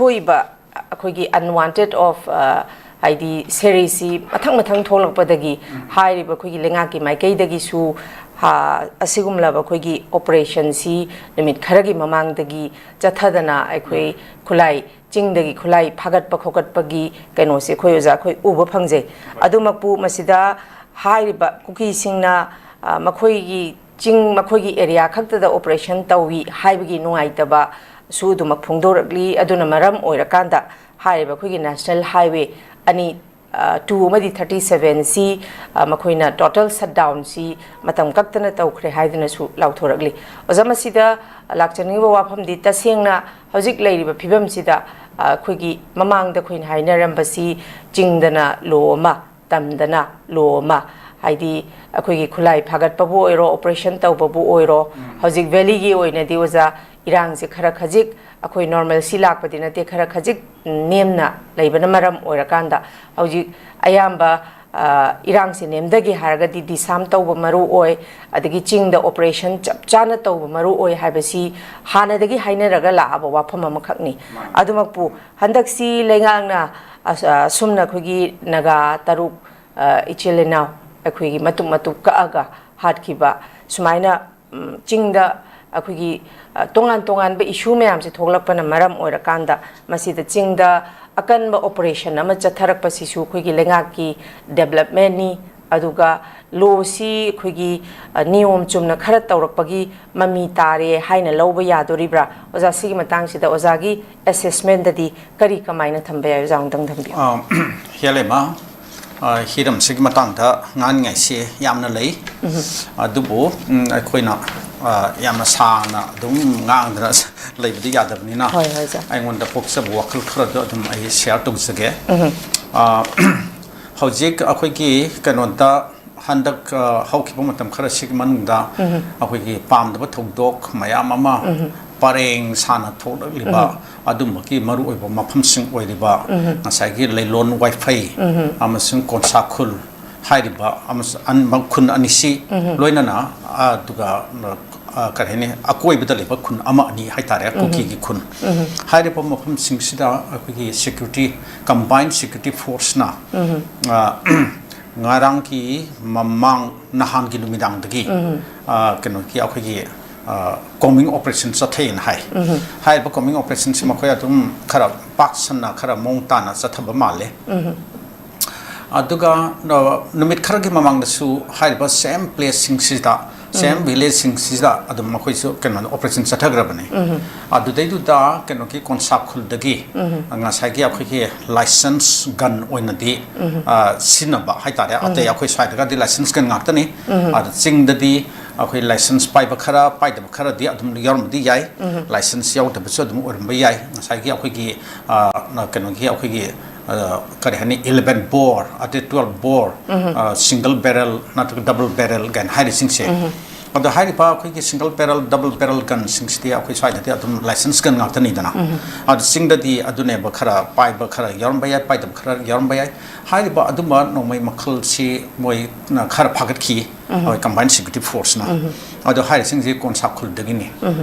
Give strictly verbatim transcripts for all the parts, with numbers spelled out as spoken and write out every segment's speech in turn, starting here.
ꯊꯣꯛꯏꯕ ꯑꯩꯈꯣꯏꯒꯤ unwanted of, ꯑ, ꯍꯥꯏꯗꯤ ꯁꯦꯔꯤꯁꯤ ꯃꯊꯪ ꯃꯊꯪ ꯊꯣꯛꯂꯛꯄꯗꯒꯤ ꯍꯥꯏꯔꯤꯕ ꯑꯩꯈꯣꯏꯒꯤ ꯂꯩꯉꯥꯛꯀꯤ ꯃꯥꯏꯀꯩꯗꯒꯤꯁꯨ, ꯑ, ꯑꯁꯤꯒꯨꯝꯂꯕ ꯑꯩꯈꯣꯏꯒꯤ ꯑꯣꯄꯔꯦꯁꯟꯁꯤ ꯅꯨꯃꯤꯠ ꯈꯔꯒꯤ ꯃꯃꯥꯡꯗꯒꯤ ꯆꯠꯊꯗꯅ ꯑꯩꯈꯣꯏ ꯈꯨꯠꯂꯥꯏ, ꯆꯤꯡꯗꯒꯤ ꯈꯨꯠꯂꯥꯏ ꯐꯥꯒꯠꯄ ꯈꯣꯀꯠꯄꯒꯤ ꯀꯩꯅꯣꯁꯦ ꯑꯩꯈꯣꯏ ꯑꯣꯖꯥ ꯑꯩꯈꯣꯏ ꯎꯕ ꯐꯪꯖꯩ꯫ ꯑꯗꯨꯃꯛꯄꯨ ꯃꯁꯤꯗ ꯍꯥꯏꯔꯤꯕ ꯀꯨꯀꯤꯁꯤꯡꯅ, ꯑ, ꯃꯈꯣꯏꯒꯤ ꯆꯤꯡ, ꯃꯈꯣꯏꯒꯤ ꯑꯦꯔꯤꯌꯥ ꯈꯛꯇꯗ ꯑꯣꯄꯔꯦꯁꯟ ꯇꯧꯏ ꯍꯥꯏꯕꯒꯤ ꯅꯨꯡꯉꯥꯏꯇꯕꯁꯨ ꯑꯗꯨꯃꯛ ꯐꯣꯡꯗꯣꯔꯛꯂꯤ꯫ ꯑꯗꯨꯅ ꯃꯔꯝ ꯑꯣꯏꯔꯀꯥꯟꯗ ꯍꯥꯏꯔꯤꯕ ꯑꯩꯈꯣꯏꯒꯤ ꯅꯦꯁꯅꯦꯜ ꯍꯥꯏꯋꯦ ꯑꯅꯤ, ꯑ, two ꯑꯃꯗꯤ thirty seven ꯁꯤ, ꯑ, ꯃꯈꯣꯏꯅ ꯇꯣꯇꯦꯜ ꯁꯠꯗꯥꯎꯟꯁꯤ ꯃꯇꯝ ꯀꯛꯇꯅ ꯇꯧꯈ꯭ꯔꯦ ꯍꯥꯏꯗꯨꯅꯁꯨ ꯂꯥꯎꯊꯣꯔꯛꯂꯤ꯫ ꯑꯣꯖꯥ, ꯃꯁꯤꯗ ꯂꯥꯛꯆꯅꯤꯡꯕ ꯋꯥꯐꯝꯗꯤ, ꯇꯁꯦꯡꯅ ꯍꯧꯖꯤꯛ ꯂꯩꯔꯤꯕ ꯐꯤꯕꯝꯁꯤꯗ, ꯑ, ꯑꯩꯈꯣꯏꯒꯤ ꯃꯃꯥꯡꯗ ꯑꯩꯈꯣꯏꯅ ꯍꯥꯏꯅꯔꯝꯕꯁꯤ ꯆꯤꯡꯗꯅ ꯂꯣ ꯑꯃ, ꯇꯝꯗꯅ ꯂꯣ ꯑꯃ, ꯍꯥꯏꯗꯤ ꯑꯩꯈꯣꯏꯒꯤ ꯈꯨꯠꯂꯥꯏ ꯐꯥꯒꯠꯄꯕꯨ ꯑꯣꯏꯔꯣ, ꯑꯣꯄꯔꯦꯁꯟ ꯇꯧꯕꯕꯨ ꯑꯣꯏꯔꯣ, ꯎꯝ꯫ ꯍꯧꯖꯤꯛ ꯚꯦꯂꯤꯒꯤ ꯑꯣꯏꯅꯗꯤ ꯑꯣꯖꯥ, ꯏꯔꯥꯡꯁꯦ ꯈꯔ ꯈꯖꯤꯛ ꯑꯩꯈꯣꯏ ꯅꯣꯔꯃꯦꯜꯁꯤ ꯂꯥꯛꯄꯗꯤ ꯅꯠꯇꯦ, ꯈꯔ ꯈꯖꯤꯛ ꯅꯦꯝꯅ ꯂꯩꯕꯅ ꯃꯔꯝ ꯑꯣꯏꯔꯀꯥꯟꯗ ꯍꯧꯖꯤꯛ ꯑꯌꯥꯝꯕ, ꯑ, ꯏꯔꯥꯡꯁꯦ ꯅꯦꯝꯊꯒꯦ ꯍꯥꯏꯔꯒꯗꯤ ꯗꯤꯁꯥꯝ ꯇꯧꯕ ꯃꯔꯨ ꯑꯣꯏ, ꯑꯗꯒꯤ ꯆꯤꯡꯗ ꯑꯣꯄꯔꯦꯁꯟ ꯆꯞ ꯆꯥꯅ ꯇꯧꯕ ꯃꯔꯨ ꯑꯣꯏ ꯍꯥꯏꯕꯁꯤ ꯍꯥꯟꯅꯗꯒꯤ ꯍꯥꯏꯅꯔꯒ ꯂꯥꯛꯑꯕ ꯋꯥꯐꯝ ꯑꯃꯈꯛꯅꯤ꯫ ꯃꯥꯅꯤ꯫ ꯑꯗꯨꯃꯛꯄꯨ ꯍꯟꯗꯛꯁꯤ ꯂꯩꯉꯥꯛꯅ ꯑꯁ-, ꯑꯁꯨꯝꯅ ꯑꯩꯈꯣꯏꯒꯤ ꯅꯥꯒꯥ ꯇꯔꯨꯛ, ꯑ, ꯏꯆꯤꯜ ꯏꯅꯥꯎ ꯑꯩꯈꯣꯏꯒꯤ ꯃꯇꯨꯞ ꯃꯇꯨꯞ ꯀꯛꯑꯒ ꯍꯥꯠꯈꯤꯕ, ꯁꯨꯃꯥꯏꯅ, ꯎꯝ, ꯆꯤꯡꯗ ꯑꯩꯈꯣꯏꯒꯤ, ꯑ, ꯇꯣꯉꯥꯟ ꯇꯣꯉꯥꯟꯕ ꯏꯁꯨ ꯃꯌꯥꯝꯁꯦ ꯊꯣꯛꯂꯛꯄꯅ ꯃꯔꯝ ꯑꯣꯏꯔꯀꯥꯟꯗ ꯃꯁꯤꯗ ꯆꯤꯡꯗ ꯑꯀꯟꯕ ꯑꯣꯄꯔꯦꯁꯟ ꯑꯃ ꯆꯠꯊꯔꯛꯄꯁꯤꯁꯨ ꯑꯩꯈꯣꯏꯒꯤ ꯂꯩꯉꯥꯛꯀꯤ ꯗꯦꯕꯂꯞꯃꯦꯟꯅꯤ꯫ ꯑꯗꯨꯒ ꯂꯣꯁꯤ ꯑꯩꯈꯣꯏꯒꯤ, ꯑ, ꯅꯤꯌꯣꯝ ꯆꯨꯝꯅ ꯈꯔ ꯇꯧꯔꯛꯄꯒꯤ ꯃꯃꯤ ꯇꯥꯔꯦ ꯍꯥꯏꯅ ꯂꯧꯕ ꯌꯥꯗꯣꯔꯤꯕ꯭ꯔꯥ? ꯑꯣꯖꯥ, ꯁꯤꯒꯤ ꯃꯇꯥꯡꯁꯤꯗ ꯑꯣꯖꯥꯒꯤ ꯑꯦꯁꯦꯁꯃꯦꯟꯗꯗꯤ ꯀꯔꯤ ꯀꯃꯥꯏꯅ ꯊꯝꯕ ꯌꯥꯏ? ꯑꯣꯖꯥ ꯑꯃꯨꯛꯇꯪ ꯊꯝꯕꯤꯌꯨ꯫ ꯑ, ꯍꯦꯂꯦꯃ, ꯑ, ꯍꯤꯔꯝꯁꯤꯒꯤ ꯃꯇꯥꯡꯗ ꯉꯥꯡꯅꯤꯡꯉꯥꯏꯁꯤ ꯌꯥꯝꯅ ꯂꯩ꯫ ꯎꯝ꯫ ꯑꯗꯨꯕꯨ, ꯎꯝ, ꯑꯩꯈꯣꯏꯅ, ꯑ, ꯌꯥꯝꯅ ꯁꯥꯡꯅ ꯑꯗꯨꯝ ꯉꯥꯡꯗꯅ ꯂꯩꯕꯗꯤ ꯌꯥꯗꯕꯅꯤꯅ, ꯍꯣꯏ, ꯍꯣꯏ, ꯑꯣꯖꯥ꯫ ꯑꯩꯉꯣꯟꯗ ꯄꯣꯛꯆꯕ ꯋꯥꯈꯜ ꯈꯔꯗꯣ ꯑꯗꯨꯝ ꯑꯩ ꯁꯤꯌꯥꯔ ꯇꯧꯖꯒꯦ꯫ ꯎꯝ꯫ ꯑ, ꯍꯧꯖꯤꯛ ꯑꯩꯈꯣꯏꯒꯤ ꯀꯩꯅꯣꯗ ꯍꯟꯗꯛ, ꯑ, ꯍꯧꯈꯤꯕ ꯃꯇꯝ ꯈꯔꯁꯤꯒꯤ ꯃꯅꯨꯡꯗ ꯎꯝ꯫ ꯑꯩꯈꯣꯏꯒꯤ ꯄꯥꯝꯗꯕ ꯊꯧꯗꯣꯛ ꯃꯌꯥꯝ ꯑꯃ ꯎꯝ꯫ ꯄꯔꯦꯡ ꯁꯥꯅ ꯊꯣꯛꯂꯛꯂꯤꯕ ꯎꯝ꯫ ꯑꯗꯨꯝꯕꯒꯤ ꯃꯔꯨꯑꯣꯏꯕ ꯃꯐꯝꯁꯤꯡ ꯑꯣꯏꯔꯤꯕ ꯎꯝ꯫ ꯉꯁꯥꯏꯒꯤ ꯂꯩꯂꯣꯟ ꯋꯥꯏꯐꯩ ꯎꯝ꯫ ꯑꯃꯁꯨꯡ ꯀꯣꯟꯁꯥꯈꯨꯜ ꯍꯥꯏꯔꯤꯕ ꯑꯃꯁꯨꯡ ꯑꯟ-, ꯈꯨꯟ ꯑꯅꯤꯁꯤ ꯎꯝ꯫ ꯂꯣꯏꯅꯅ, ꯑꯗꯨꯒ, ꯑ, ꯑ, ꯀꯔꯤ ꯍꯥꯏꯅꯤ, ꯑꯀꯣꯏꯕꯗ ꯂꯩꯕ ꯈꯨꯟ ꯑꯃ ꯑꯅꯤ ꯍꯥꯏꯇꯥꯔꯦ, ꯀꯨꯀꯤꯒꯤ ꯈꯨꯟ꯫ ꯍꯥꯏꯔꯤꯕ ꯃꯐꯝꯁꯤꯡꯁꯤꯗ ꯑꯩꯈꯣꯏꯒꯤ security, combined security forceꯅ, ꯑ, ꯉꯔꯥꯡꯒꯤ ꯃꯃꯥꯡ ꯅꯍꯥꯟꯒꯤ ꯅꯨꯃꯤꯗꯥꯡꯗꯒꯤ, ꯑ, ꯀꯩꯅꯣꯒꯤ ꯑꯩꯈꯣꯏꯒꯤ, ꯑ, combing operation ꯆꯠꯊꯩꯅ ꯍꯥꯏ꯫ ꯍꯥꯏꯔꯤꯕ combing operationꯁꯤ ꯃꯈꯣꯏ ꯑꯗꯨꯝ ꯈꯔ ꯄꯥꯛ ꯁꯟꯅ, ꯈꯔ ꯃꯑꯣꯡ ꯇꯥꯅ ꯆꯠꯊꯕ ꯃꯥꯜꯂꯦ꯫ ꯑꯗꯨꯒ, ꯑ, ꯅꯨꯃꯤꯠ ꯈꯔꯒꯤ ꯃꯃꯥꯡꯗꯁꯨ ꯍꯥꯏꯔꯤꯕ same placeꯁꯤꯡꯁꯤꯗ, same villageꯁꯤꯡꯁꯤꯗ ꯑꯗꯨꯝ ꯃꯈꯣꯏꯁꯨ ꯀꯩꯅꯣ operation ꯆꯠꯊꯈ꯭ꯔꯕꯅꯤ꯫ ꯑꯗꯨꯗꯩꯗꯨꯗ ꯀꯩꯅꯣꯒꯤ ꯀꯣꯟꯁꯥ ꯈꯨꯜꯗꯒꯤ ꯉꯁꯥꯏꯒꯤ ꯑꯩꯈꯣꯏꯒꯤ licensed gun ꯑꯣꯏꯅꯗꯤ, ꯑ, ꯁꯤꯖꯤꯟꯅꯕ ꯍꯥꯏꯇꯥꯔꯦ꯫ ꯑꯇꯩ ꯑꯩꯈꯣꯏ ꯁ꯭ꯋꯥꯏꯗꯒꯗꯤ license gun ꯉꯥꯛꯇꯅꯤ꯫ ꯑꯗ ꯆꯤꯡꯗꯗꯤ ꯑꯩꯈꯣꯏ license ꯄꯥꯏꯕ ꯈꯔ, ꯄꯥꯏꯗꯕ ꯈꯔꯗꯤ ꯑꯗꯨꯝ ꯌꯥꯎꯔꯝꯕꯗꯤ ꯌꯥꯏ꯫ License ꯌꯥꯎꯗꯕꯁꯨ ꯑꯗꯨꯝ ꯑꯣꯏꯔꯝꯕ ꯌꯥꯏ꯫ ꯉꯁꯥꯏꯒꯤ ꯑꯩꯈꯣꯏꯒꯤ, ꯑ, ꯀꯩꯅꯣꯒꯤ ꯑꯩꯈꯣꯏꯒꯤ, ꯑ, ꯀꯔꯤ ꯍꯥꯏꯅꯤ, eleven bore, ꯑꯗꯩ twelve bore, ꯑ, single barrel ꯅꯠꯇ꯭ꯔꯒ double barrel ꯀꯥꯏꯅ ꯍꯥꯏꯔꯤꯁꯤꯡꯁꯦ꯫ ꯑꯗꯣ ꯍꯥꯏꯔꯤꯕ ꯑꯩꯈꯣꯏꯒꯤ single barrel, double barrel gunꯁꯤꯡꯁꯤꯗꯤ ꯑꯩꯈꯣꯏ ꯁ꯭ꯋꯥꯏꯗꯗꯤ ꯑꯗꯨꯝ license gun ꯉꯥꯛꯇꯅꯤꯗꯅ꯫ ꯑꯗꯣ ꯆꯤꯡꯗꯗꯤ ꯑꯗꯨꯅꯦꯕ, ꯈꯔ ꯄꯥꯏꯕ ꯈꯔ ꯌꯥꯎꯔꯝꯕ ꯌꯥꯏ, ꯄꯥꯏꯗꯕ ꯈꯔ ꯌꯥꯎꯔꯝꯕ ꯌꯥꯏ꯫ ꯍꯥꯏꯔꯤꯕ ꯑꯗꯨꯝꯕ ꯅꯣꯡꯃꯩ ꯃꯈꯜꯁꯤ ꯃꯣꯏꯅ ꯈꯔ ꯐꯥꯒꯠꯈꯤ, ꯑꯩꯈꯣꯏ combined security forceꯅ꯫ ꯑꯗꯣ ꯍꯥꯏꯔꯤꯁꯤꯡꯁꯤ ꯀꯣꯟꯁꯥ ꯈꯨꯜꯗꯒꯤꯅꯤ꯫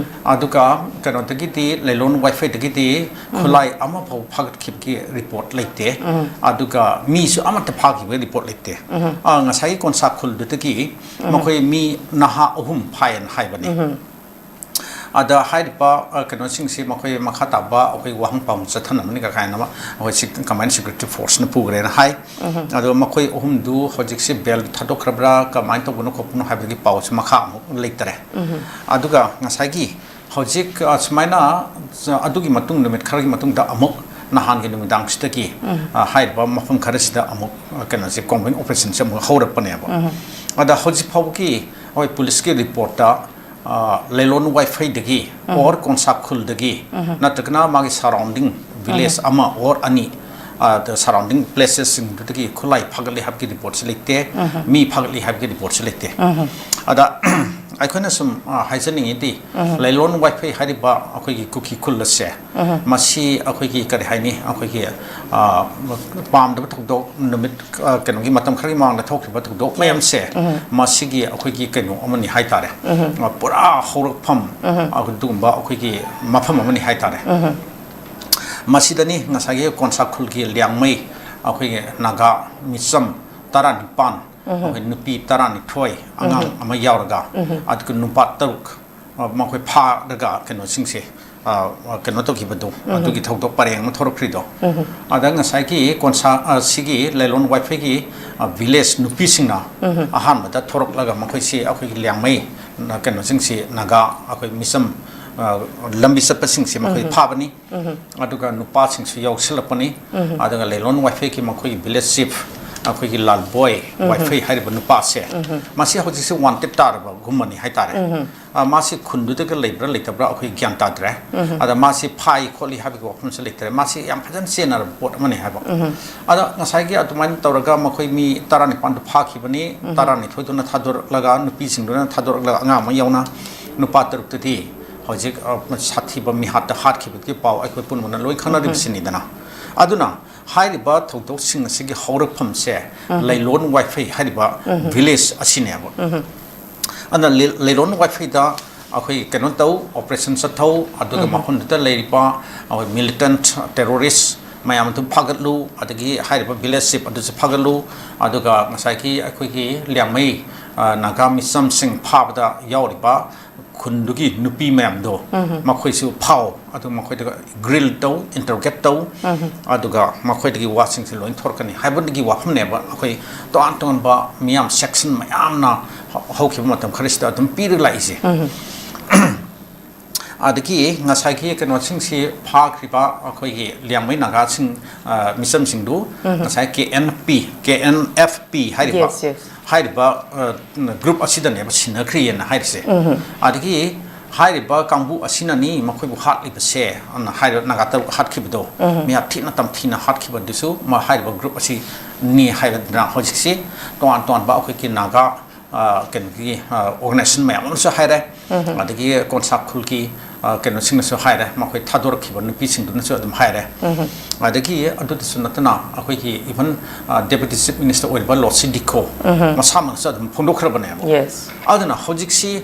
ꯑꯗꯨꯒ ꯀꯩꯅꯣꯗꯒꯤꯗꯤ, ꯂꯩꯂꯣꯟ ꯋꯥꯏꯐꯩꯗꯒꯤꯗꯤ ꯈꯨꯠꯂꯥꯏ ꯑꯃꯐꯥꯎ ꯐꯥꯒꯠꯈꯤꯕꯒꯤ report ꯂꯩꯇꯦ꯫ ꯑꯗꯨꯒ ꯃꯤꯁꯨ ꯑꯃꯠꯇ ꯐꯥꯈꯤꯕꯒꯤ report ꯂꯩꯇꯦ꯫ ꯑ, ꯉꯁꯥꯏꯒꯤ ꯀꯣꯟꯁꯥ ꯈꯨꯜꯗꯨꯗꯒꯤ ꯃꯈꯣꯏ ꯃꯤ ꯅꯍꯥ ꯑꯍꯨꯝ ꯐꯥꯏꯌꯦꯅ ꯍꯥꯏꯕꯅꯤ꯫ ꯑꯗ ꯍꯥꯏꯔꯤꯕ, ꯑ, ꯀꯩꯅꯣꯁꯤꯡꯁꯤ ꯃꯈꯣꯏ ꯃꯈꯥ ꯇꯥꯕ ꯑꯩꯈꯣꯏ ꯋꯥꯍꯪ ꯄꯥꯎ ꯆꯠꯊꯅꯕꯅꯤ ꯀꯥꯏꯅ ꯑꯃ ꯑꯩꯈꯣꯏ ꯁꯤ combined security forceꯅ ꯄꯨꯈ꯭ꯔꯦꯅ ꯍꯥꯏ꯫ ꯑꯗꯣ ꯃꯈꯣꯏ ꯑꯍꯨꯝꯗꯨ ꯍꯧꯖꯤꯛꯁꯤ bail ꯊꯥꯗꯣꯛꯈ꯭ꯔꯕ꯭ꯔꯥ, ꯀꯃꯥꯏꯅ ꯇꯧꯕꯅꯣ ꯈꯣꯠꯄꯅꯣ ꯍꯥꯏꯕꯒꯤ ꯄꯥꯎꯁꯤ ꯃꯈꯥ ꯑꯃꯨꯛ ꯂꯩꯇꯔꯦ꯫ ꯑꯗꯨꯒ ꯉꯁꯥꯏꯒꯤ ꯍꯧꯖꯤꯛ, ꯑ, ꯁꯨꯃꯥꯏꯅ, ꯑ, ꯑꯗꯨꯒꯤ ꯃꯇꯨꯡ, ꯅꯨꯃꯤꯠ ꯈꯔꯒꯤ ꯃꯇꯨꯡꯗ ꯑꯃꯨꯛ ꯅꯍꯥꯟꯒꯤ ꯅꯨꯃꯤꯗꯥꯡꯁꯤꯗꯒꯤ, ꯑ, ꯍꯥꯏꯔꯤꯕ ꯃꯐꯝ ꯈꯔꯁꯤꯗ ꯑꯃꯨꯛ, ꯑ, ꯀꯩꯅꯣꯁꯦ, combing operationꯁꯦ ꯑꯃꯨꯛ ꯍꯧꯔꯛꯄꯅꯦꯕ꯫ ꯑꯗ ꯍꯧꯖꯤꯛ ꯐꯥꯎꯕꯒꯤ ꯑꯩꯈꯣꯏ ꯄꯨꯂꯤꯁꯀꯤ reportꯇ, ꯑ, ꯂꯩꯂꯣꯟ ꯋꯥꯏꯐꯩꯗꯒꯤ or ꯀꯣꯟꯁꯥ ꯈꯨꯜꯗꯒꯤ ꯅꯠꯇ꯭ꯔꯒꯅ ꯃꯥꯒꯤ surrounding village ꯑꯃ or ꯑꯅꯤ, ꯑ, the surrounding placesꯁꯤꯡꯗꯨꯗꯒꯤ ꯈꯨꯠꯂꯥꯏ ꯐꯥꯒꯠꯂꯤ ꯍꯥꯏꯕꯒꯤ reportꯁꯤ ꯂꯩꯇꯦ, ꯃꯤ ꯐꯥꯒꯠꯂꯤ ꯍꯥꯏꯕꯒꯤ reportꯁꯤ ꯂꯩꯇꯦ꯫ ꯑꯗ ꯑꯩꯈꯣꯏꯅ ꯁꯨꯝ, ꯑ, ꯍꯥꯏꯖꯅꯤꯡꯉꯤꯗꯤ, ꯂꯩꯂꯣꯟ ꯋꯥꯏꯐꯩ ꯍꯥꯏꯔꯤꯕ ꯑꯩꯈꯣꯏꯒꯤ ꯀꯨꯀꯤ ꯈꯨꯜ ꯑꯁꯦ, ꯃꯁꯤ ꯑꯩꯈꯣꯏꯒꯤ, ꯀꯔꯤ ꯍꯥꯏꯅꯤ, ꯑꯩꯈꯣꯏꯒꯤ, ꯑ, ꯄꯥꯝꯗꯕ ꯊꯧꯗꯣꯛ ꯅꯨꯃꯤꯠ, ꯑ, ꯀꯩꯅꯣꯒꯤ ꯃꯇꯝ ꯈꯔꯒꯤ ꯃꯃꯥꯡꯗ ꯊꯣꯛꯈꯤꯕ ꯊꯧꯗꯣꯛ ꯃꯌꯥꯝꯁꯦ, ꯃꯁꯤꯒꯤ ꯑꯩꯈꯣꯏꯒꯤ ꯀꯩꯅꯣ ꯑꯃꯅꯤ ꯍꯥꯏꯇꯥꯔꯦ꯫ ꯑ, ꯄꯨꯔꯥ ꯍꯧꯔꯛꯐꯝ, ꯑꯗꯨꯒꯨꯝꯕ ꯑꯩꯈꯣꯏꯒꯤ ꯃꯐꯝ ꯑꯃꯅꯤ ꯍꯥꯏꯇꯥꯔꯦ꯫ ꯃꯁꯤꯗꯅꯤ ꯉꯁꯥꯏꯒꯤ ꯀꯣꯟꯁꯥ ꯈꯨꯜꯒꯤ ꯂꯤꯌꯥꯡꯃꯩ, ꯑꯩꯈꯣꯏꯒꯤ ꯅꯥꯒꯥ ꯃꯤꯆꯝ ꯇꯔꯥꯅꯤꯄꯥꯟ, ꯑꯩꯈꯣꯏ ꯅꯨꯄꯤ ꯇꯔꯥꯅꯤꯊꯣꯏ, ꯑꯉꯥꯡ ꯑꯃ ꯌꯥꯎꯔꯒ, ꯑꯗꯨꯒ ꯅꯨꯄꯥ ꯇꯔꯨꯛ, ꯑ, ꯃꯈꯣꯏ ꯐꯥꯔꯒ ꯀꯩꯅꯣꯁꯤꯡꯁꯦ, ꯑ, ꯑ, ꯀꯩꯅꯣ ꯇꯧꯈꯤꯕꯗꯣ, ꯑꯗꯨꯒꯤ ꯊꯧꯗꯣꯛ ꯄꯔꯦꯡ ꯑꯃ ꯊꯣꯔꯛꯈ꯭ꯔꯤꯗꯣ꯫ ꯑꯗ ꯉꯁꯥꯏꯒꯤ ꯀꯣꯟꯁꯥ, ꯑ, ꯁꯤꯒꯤ ꯂꯩꯂꯣꯟ ꯋꯥꯏꯐꯩꯒꯤ, ꯑ, ꯚꯤꯂꯦꯖ ꯅꯨꯄꯤꯁꯤꯡꯅ ꯑꯍꯥꯟꯕꯗ ꯊꯣꯔꯛꯂꯒ ꯃꯈꯣꯏꯁꯤ ꯑꯩꯈꯣꯏꯒꯤ ꯂꯤꯌꯥꯡꯃꯩ, ꯅ-, ꯀꯩꯅꯣꯁꯤꯡꯁꯤ, ꯅꯥꯒꯥ, ꯑꯩꯈꯣꯏ ꯃꯤꯆꯝ, ꯑ, ꯂꯝꯕꯤ ꯆꯠꯄꯁꯤꯡꯁꯤ ꯃꯈꯣꯏ ꯐꯥꯕꯅꯤ꯫ ꯑꯗꯨꯒ ꯅꯨꯄꯥꯁꯤꯡꯁꯨ ꯌꯥꯎꯁꯤꯜꯂꯛꯄꯅꯤ꯫ ꯑꯗꯨꯒ ꯂꯩꯂꯣꯟ ꯋꯥꯏꯐꯩꯒꯤ ꯃꯈꯣꯏꯒꯤ ꯚꯤꯂꯦꯖ ꯆꯤꯐ, ꯑꯩꯈꯣꯏꯒꯤ ꯂꯥꯜꯕꯣꯏ ꯋꯥꯏꯐꯩ ꯍꯥꯏꯔꯤꯕ ꯅꯨꯄꯥꯁꯦ, ꯃꯁꯤ ꯍꯧꯖꯤꯛꯁꯦ ꯋꯥꯟꯇꯦꯗ ꯇꯥꯔꯕꯒꯨꯝꯕꯅꯤ ꯍꯥꯏꯇꯥꯔꯦ꯫ ꯑ, ꯃꯥꯁꯤ ꯈꯨꯟꯗꯨꯗꯒ ꯂꯩꯕ꯭ꯔꯥ ꯂꯩꯇꯕ꯭ꯔꯥ ꯑꯩꯈꯣꯏ ꯒ꯭ꯌꯥꯟ ꯇꯥꯗ꯭ꯔꯦ꯫ ꯑꯗ ꯃꯥꯁꯤ ꯐꯥꯏ ꯈꯣꯠꯂꯤ ꯍꯥꯏꯕꯒꯤ ꯋꯥꯐꯝꯁꯦ ꯂꯩꯇ꯭ꯔꯦ꯫ ꯃꯥꯁꯤ ꯌꯥꯝ ꯐꯖꯅ ꯆꯦꯟꯅꯔꯕ ꯄꯣꯠ ꯑꯃꯅꯤ ꯍꯥꯏꯕ꯫ ꯑꯗ ꯉꯁꯥꯏꯒꯤ ꯑꯗꯨꯃꯥꯏꯅ ꯇꯧꯔꯒ ꯃꯈꯣꯏ ꯃꯤ ꯇꯔꯥꯅꯤꯄꯥꯟꯗꯨ ꯐꯥꯈꯤꯕꯅꯤ꯫ ꯇꯔꯥꯅꯤꯊꯣꯏꯗꯨꯅ ꯊꯥꯗꯣꯔꯛꯂꯒ, ꯅꯨꯄꯤꯁꯤꯡꯗꯨꯅ ꯊꯥꯗꯣꯔꯛꯂꯒ, ꯑꯉꯥꯡ ꯑꯃ ꯌꯥꯎꯅ ꯅꯨꯄꯥ ꯇꯔꯨꯛꯇꯨꯗꯤ ꯍꯧꯖꯤꯛ, ꯑ, ꯁꯥꯊꯤꯕ ꯃꯤꯍꯥꯠꯇ ꯍꯥꯠꯈꯤꯕꯒꯤ ꯄꯥꯎ ꯑꯩꯈꯣꯏ ꯄꯨꯝꯅꯃꯛꯅ ꯂꯣꯏ ꯈꯪꯅꯔꯤꯕꯁꯤꯅꯤꯗꯅ꯫ ꯑꯗꯨꯅ ꯍꯥꯏꯔꯤꯕ ꯊꯧꯗꯣꯛꯁꯤꯡ ꯑꯁꯤꯒꯤ ꯍꯧꯔꯛꯐꯝꯁꯦ ꯂꯩꯂꯣꯟ ꯋꯥꯏꯐꯩ ꯍꯥꯏꯔꯤꯕ ꯚꯤꯂꯦꯖ ꯑꯁꯤꯅꯦꯕ꯫ ꯑꯗꯨꯅ ꯂꯤ-, ꯂꯤꯂꯣꯟ ꯋꯥꯏꯐꯩꯗ ꯑꯩꯈꯣꯏ ꯀꯩꯅꯣ ꯇꯧ, ꯑꯣꯄꯔꯦꯁꯟ ꯆꯠꯊꯧ, ꯑꯗꯨꯒ ꯃꯐꯝꯗꯨꯗ ꯂꯩꯔꯤꯕ ꯑꯩꯈꯣꯏ ꯃꯤꯂꯤꯇꯦꯟꯠ ꯇꯦꯔꯣꯔꯤꯁ ꯃꯌꯥꯝ ꯑꯗꯨ ꯐꯥꯒꯠꯂꯨ, ꯑꯗꯒꯤ ꯍꯥꯏꯔꯤꯕ ꯚꯤꯂꯦꯖ ꯆꯤꯐ ꯑꯗꯨꯁꯨ ꯐꯥꯒꯠꯂꯨ, ꯑꯗꯨꯒ ꯉꯁꯥꯏꯒꯤ ꯑꯩꯈꯣꯏꯒꯤ ꯂꯤꯌꯥꯡꯃꯩ, ꯑ, ꯅꯥꯒꯥ ꯃꯤꯆꯝꯁꯤꯡ ꯐꯥꯕꯗ ꯌꯥꯎꯔꯤꯕ ꯈꯨꯟꯗꯨꯒꯤ ꯅꯨꯄꯤ ꯃꯌꯥꯝꯗꯣ ꯃꯈꯣꯏꯁꯨ ꯐꯥꯎ, ꯑꯗꯨ ꯃꯈꯣꯏꯗ ꯒ꯭ꯔꯤꯜ ꯇꯧ, ꯏꯟꯇꯔꯣꯒꯦꯠ ꯇꯧ, ꯑꯗꯨꯒ ꯃꯈꯣꯏꯗꯒꯤ ꯋꯥꯁꯤꯡꯁꯦ ꯂꯣꯏ ꯊꯣꯔꯛꯀꯅꯤ ꯍꯥꯏꯕꯒꯤ ꯋꯥꯐꯝꯅꯦꯕ꯫ ꯑꯩꯈꯣꯏ ꯇꯣꯉꯥꯟ ꯇꯣꯉꯥꯟꯕ ꯃꯤꯌꯥꯝ ꯁꯦꯛꯁꯟ ꯃꯌꯥꯝꯅ ꯍꯧ-, ꯍꯧꯈꯤꯕ ꯃꯇꯝ ꯈꯔꯁꯤꯗ ꯑꯗꯨꯝ ꯄꯤꯔꯒ ꯂꯥꯛꯏꯁꯦ꯫ ꯑꯗꯒꯤ ꯉꯁꯥꯏꯒꯤ ꯀꯩꯅꯣꯁꯤꯡꯁꯤ ꯐꯥꯈ꯭ꯔꯤꯕ ꯑꯩꯈꯣꯏꯒꯤ ꯂꯤꯌꯥꯡꯃꯩ ꯅꯥꯒꯥꯁꯤꯡ, ꯑ, ꯃꯤꯆꯝꯁꯤꯡꯗꯨ ꯉꯁꯥꯏ K N P, K N F P ꯍꯥꯏꯔꯤꯕ, yes, yes, ꯍꯥꯏꯔꯤꯕ, ꯑ, ꯒ꯭ꯔꯨꯞ ꯑꯁꯤꯗꯅꯦꯕ ꯁꯤꯟꯅꯈ꯭ꯔꯤꯑꯅ ꯍꯥꯏꯔꯤꯁꯦ꯫ ꯑꯗꯒꯤ ꯍꯥꯏꯔꯤꯕ ꯀꯥꯡꯕꯨ ꯑꯁꯤꯅꯅꯤ ꯃꯈꯣꯏꯕꯨ ꯍꯥꯠꯂꯤꯕꯁꯦ, ꯑꯅ ꯍꯥꯏꯔꯤꯕ ꯅꯥꯒꯥ ꯇꯔꯨꯛ ꯍꯥꯠꯈꯤꯕꯗꯣ, ꯃꯌꯥꯝ ꯊꯤꯅ ꯇꯝꯊꯤꯅ ꯍꯥꯠꯈꯤꯕꯗꯨꯁꯨ ꯃ-, ꯍꯥꯏꯔꯤꯕ ꯒ꯭ꯔꯨꯞ ꯑꯁꯤꯅꯤ ꯍꯥꯏꯕꯗꯨꯅ ꯍꯧꯖꯤꯛꯁꯤ ꯇꯣꯉꯥꯟ ꯇꯣꯉꯥꯟꯕ ꯑꯩꯈꯣꯏꯒꯤ ꯅꯥꯒꯥ, ꯑ, ꯀꯩꯅꯣꯒꯤ, ꯑ, organization ꯃꯌꯥꯝ ꯑꯃꯁꯨ ꯍꯥꯏꯔꯦ, ꯑꯗꯒꯤ ꯀꯣꯟꯁꯥ ꯈꯨꯜꯒꯤ, ꯑ, ꯀꯩꯅꯣꯁꯤꯡꯅꯁꯨ ꯍꯥꯏꯔꯦ, ꯃꯈꯣꯏ ꯊꯥꯗꯣꯔꯛꯈꯤꯕ ꯅꯨꯄꯤꯁꯤꯡꯗꯨꯅꯁꯨ ꯑꯗꯨꯝ ꯍꯥꯏꯔꯦ꯫ ꯑꯗꯒꯤ ꯑꯗꯨꯗꯁꯨ ꯅꯠꯇꯅ ꯑꯩꯈꯣꯏꯒꯤ even, ꯑ, Deputy Chief Minister ꯑꯣꯏꯔꯤꯕ ꯂꯣꯁꯤ ꯗꯤꯈꯣ ꯃꯁꯥꯃꯛꯅꯁꯨ ꯑꯗꯨꯝ ꯐꯣꯡꯗꯣꯛꯈ꯭ꯔꯕꯅꯦꯕ꯫ Yes. ꯑꯗꯨꯅ ꯍꯧꯖꯤꯛꯁꯤ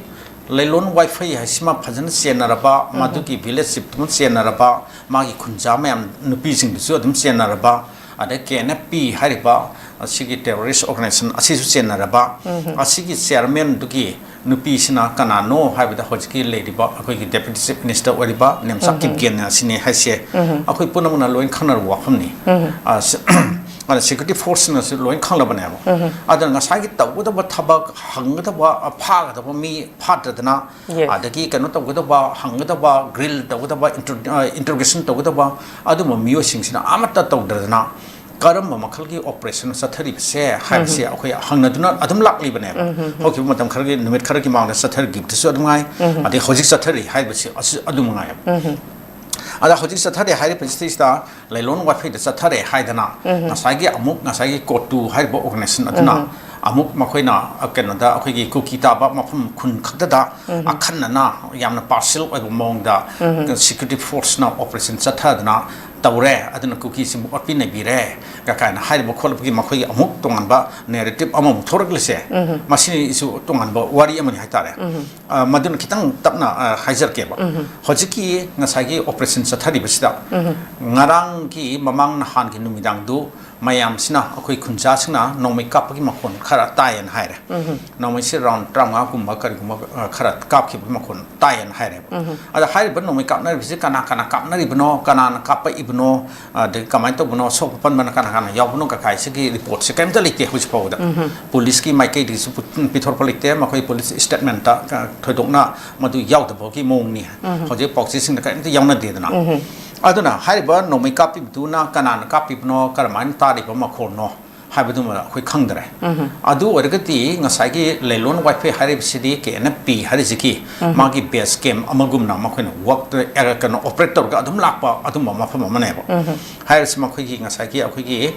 ꯂꯩꯂꯣꯟ ꯋꯥꯏꯐꯩ ꯍꯥꯏꯁꯤꯃ ꯐꯖꯅ ꯆꯦꯟꯅꯔꯕ, ꯃꯗꯨꯒꯤ village chief ꯇꯨꯃ ꯆꯦꯟꯅꯔꯕ, ꯃꯥꯒꯤ ꯈꯨꯟꯖꯥ ꯃꯌꯥꯝ ꯅꯨꯄꯤꯁꯤꯡꯗꯨꯁꯨ ꯑꯗꯨꯝ ꯆꯦꯟꯅꯔꯕ, ꯑꯗꯩ ꯀꯦ ꯑꯦꯟ ꯑꯦꯐ ꯄꯤ ꯍꯥꯏꯔꯤꯕ ꯑꯁꯤꯒꯤ terrorist organization ꯑꯁꯤꯁꯨ ꯆꯦꯟꯅꯔꯕ, ꯑꯁꯤꯒꯤ chairman ꯗꯨꯒꯤ ꯅꯨꯄꯤꯁꯤꯅ ꯀꯅꯥꯅꯣ ꯍꯥꯏꯕꯗ ꯍꯧꯖꯤꯛꯀꯤ ꯂꯩꯔꯤꯕ ꯑꯩꯈꯣꯏꯒꯤ Deputy Chief Minister ꯑꯣꯏꯔꯤꯕ ꯅꯦꯝꯆꯥ ꯀꯤꯞꯒꯦꯟ ꯑꯁꯤꯅꯤ ꯍꯥꯏꯁꯦ ꯑꯩꯈꯣꯏ ꯄꯨꯝꯅꯃꯛꯅ ꯂꯣꯏꯅ ꯈꯪꯅꯔꯕ ꯋꯥꯐꯝꯅꯤ꯫ ꯑ, ꯁ-, ꯑꯗ security force ꯅꯁꯨ ꯂꯣꯏꯅ ꯈꯪꯂꯕꯅꯦꯕ꯫ ꯑꯗꯨꯅ ꯉꯁꯥꯏꯒꯤ ꯇꯧꯒꯗꯕ ꯊꯕꯛ, ꯍꯪꯒꯗꯕ, ꯑ, ꯐꯥꯒꯗꯕ ꯃꯤ ꯐꯥꯗ꯭ꯔꯗꯅ, Yes. ꯑꯗꯒꯤ ꯀꯩꯅꯣ ꯇꯧꯒꯗꯕ, ꯍꯪꯒꯗꯕ, grill ꯇꯧꯒꯗꯕ, inter-, ꯑ, interrogation ꯇꯧꯒꯗꯕ ꯑꯗꯨꯝꯕ ꯃꯤꯑꯣꯏꯁꯤꯡꯁꯤꯅ ꯑꯃꯠꯇ ꯇꯧꯗ꯭ꯔꯗꯅ ꯀꯔꯝꯕ ꯃꯈꯜꯒꯤ operation ꯆꯠꯊꯔꯤꯕꯁꯦ ꯍꯥꯏꯕꯁꯦ ꯑꯩꯈꯣꯏ ꯍꯪꯅꯗꯨꯅ ꯑꯗꯨꯝ ꯂꯥꯛꯂꯤꯕꯅꯦꯕ꯫ ꯍꯧꯈꯤꯕ ꯃꯇꯝ ꯈꯔꯒꯤ, ꯅꯨꯃꯤꯠ ꯈꯔꯒꯤ ꯃꯃꯥꯡꯗ ꯆꯠꯊꯈꯤꯕꯗꯨꯁꯨ ꯑꯗꯨꯝ ꯉꯥꯏ, ꯑꯗꯩ ꯍꯧꯖꯤꯛ ꯆꯠꯊꯔꯤ ꯍꯥꯏꯕꯁꯤ ꯑꯁꯤ ꯑꯗꯨꯝ ꯉꯥꯏꯌꯦꯕ꯫ ꯑꯗ ꯍꯧꯖꯤꯛ ꯆꯠꯊꯔꯦ ꯍꯥꯏꯔꯤꯕꯁꯤꯗꯩꯁꯤꯗ ꯂꯩꯂꯣꯟ ꯋꯥꯏꯐꯩꯗ ꯆꯠꯊꯔꯦ ꯍꯥꯏꯗꯅ ꯉꯁꯥꯏꯒꯤ ꯑꯃꯨꯛ ꯉꯁꯥꯏꯒꯤ ꯀꯣꯇꯨ ꯍꯥꯏꯔꯤꯕ organization ꯑꯗꯨꯅ ꯑꯃꯨꯛ ꯃꯈꯣꯏꯅ, ꯑ, ꯀꯩꯅꯣꯗ ꯑꯩꯈꯣꯏꯒꯤ ꯀꯨꯀꯤ ꯇꯥꯕ ꯃꯐꯝ ꯈꯨꯟ ꯈꯛꯇꯗ ꯑꯈꯟꯅꯅ ꯌꯥꯝꯅ partial ꯑꯣꯏꯕ ꯃꯑꯣꯡꯗ security force ꯅ operation ꯆꯠꯊꯗꯅ ꯇꯧꯔꯦ, ꯑꯗꯨꯅ ꯀꯨꯀꯤꯁꯤꯡꯕꯨ ꯑꯣꯠꯄꯤ ꯅꯩꯕꯤꯔꯦ ꯀ-, ꯀꯥꯏꯅ ꯍꯥꯏꯔꯤꯕ ꯈꯣꯠꯂꯤꯕꯒꯤ ꯃꯈꯣꯏꯒꯤ ꯑꯃꯨꯛ ꯇꯣꯉꯥꯟꯕ narrative ꯑꯃꯃꯨꯛ ꯊꯣꯔꯛꯂꯤꯁꯦ꯫ ꯃꯁꯤꯁꯨ ꯇꯣꯉꯥꯟꯕ ꯋꯥꯔꯤ ꯑꯃꯅꯤ ꯍꯥꯏꯇꯥꯔꯦ꯫ ꯑ, ꯃꯗꯨꯅ ꯈꯤꯇꯪ ꯇꯞꯅ, ꯑ, ꯍꯥꯏꯖꯔꯛꯀꯦꯕ꯫ ꯍꯧꯖꯤꯛꯀꯤ ꯉꯁꯥꯏꯒꯤ operation ꯆꯠꯊꯔꯤꯕꯁꯤꯗ ꯉꯔꯥꯡꯒꯤ ꯃꯃꯥꯡ ꯅꯍꯥꯟꯒꯤ ꯅꯨꯃꯤꯗꯥꯡꯗꯨ ꯃꯌꯥꯝꯁꯤꯅ, ꯑꯩꯈꯣꯏ ꯈꯨꯟꯖꯥꯁꯤꯡꯅ ꯅꯣꯡꯃꯩ ꯀꯥꯞꯄꯒꯤ ꯃꯈꯣꯟ ꯈꯔ ꯇꯥꯏꯌꯦꯅ ꯍꯥꯏꯔꯦ꯫ ꯅꯣꯡꯃꯩꯁꯤ round ꯇꯔꯥꯃꯉꯥꯒꯨꯝꯕ ꯀꯔꯤꯒꯨꯝꯕ, ꯑ, ꯈꯔ ꯀꯥꯞꯈꯤꯕꯒꯤ ꯃꯈꯣꯟ ꯇꯥꯏꯌꯦꯅ ꯍꯥꯏꯔꯦꯕ꯫ ꯑꯗ ꯍꯥꯏꯔꯤꯕ ꯅꯣꯡꯃꯩ ꯀꯥꯞꯅꯔꯤꯕꯁꯤ ꯀꯅꯥ ꯀꯅꯥ ꯀꯥꯞꯅꯔꯤꯕꯅꯣ, ꯀꯅꯥꯅ ꯀꯥꯞꯄꯛꯏꯕꯅꯣ, ꯑꯗꯒꯤ ꯀꯃꯥꯏꯅ ꯇꯧꯕꯅꯣ, ꯁꯣꯛꯄ ꯄꯟꯕꯅ ꯀꯅꯥ ꯀꯅꯥ ꯌꯥꯎꯕꯅꯣ ꯀꯀꯥꯏꯁꯤꯒꯤ report ꯁꯦ ꯀꯔꯤꯝꯇ ꯂꯩꯇꯦ ꯍꯧꯖꯤꯛ ꯐꯥꯎꯕꯗ꯫ ꯄꯨꯂꯤꯁꯀꯤ ꯃꯥꯏꯀꯩꯗꯒꯤꯁꯨ ꯄꯨ-, ꯄꯤꯊꯣꯔꯛꯄ ꯂꯩꯇꯦ꯫ ꯃꯈꯣꯏ ꯄꯨꯂꯤꯁ statement ꯇ, ꯑ, ꯊꯣꯏꯗꯣꯛꯅ ꯃꯗꯨ ꯌꯥꯎꯗꯕꯒꯤ ꯃꯑꯣꯡꯅꯤ꯫ ꯍꯧꯖꯤꯛ ꯄꯥꯎꯆꯦꯁꯤꯡꯗ ꯀꯔꯤꯝꯇ ꯌꯥꯎꯅꯗꯦꯗꯅ꯫ ꯑꯗꯨꯅ ꯍꯥꯏꯔꯤꯕ ꯅꯣꯡꯃꯩ ꯀꯥꯞꯄꯤꯕꯗꯨꯅ ꯀꯅꯥꯅ ꯀꯥꯞꯄꯤꯕꯅꯣ, ꯀꯔꯝꯍꯥꯏꯅ ꯇꯥꯔꯤꯕ ꯃꯈꯣꯜꯅꯣ ꯍꯥꯏꯕꯗꯨꯃ ꯑꯩꯈꯣꯏ ꯈꯪꯗꯔꯦ꯫ ꯑꯗꯨ ꯑꯣꯏꯔꯒꯗꯤ ꯉꯁꯥꯏꯒꯤ ꯂꯩꯂꯣꯟ ꯋꯥꯏꯐꯩ ꯍꯥꯏꯔꯤꯕꯁꯤꯗꯤ ꯀꯦ ꯑꯦꯟ ꯑꯦꯐ ꯄꯤ ꯍꯥꯏꯔꯤꯁꯤꯒꯤ ꯃꯥꯒꯤ base camp ꯑꯃꯒꯨꯝꯅ ꯃꯈꯣꯏꯅ work, ꯑꯦ, ꯀꯩꯅꯣ, operate ꯇꯧꯔꯒ ꯑꯗꯨꯝ ꯂꯥꯛꯄ ꯑꯗꯨꯝꯕ ꯃꯐꯝ ꯑꯃꯅꯦꯕ꯫ ꯍꯥꯏꯔꯤꯁꯤ ꯃꯈꯣꯏꯒꯤ ꯉꯁꯥꯏꯒꯤ ꯑꯩꯈꯣꯏꯒꯤ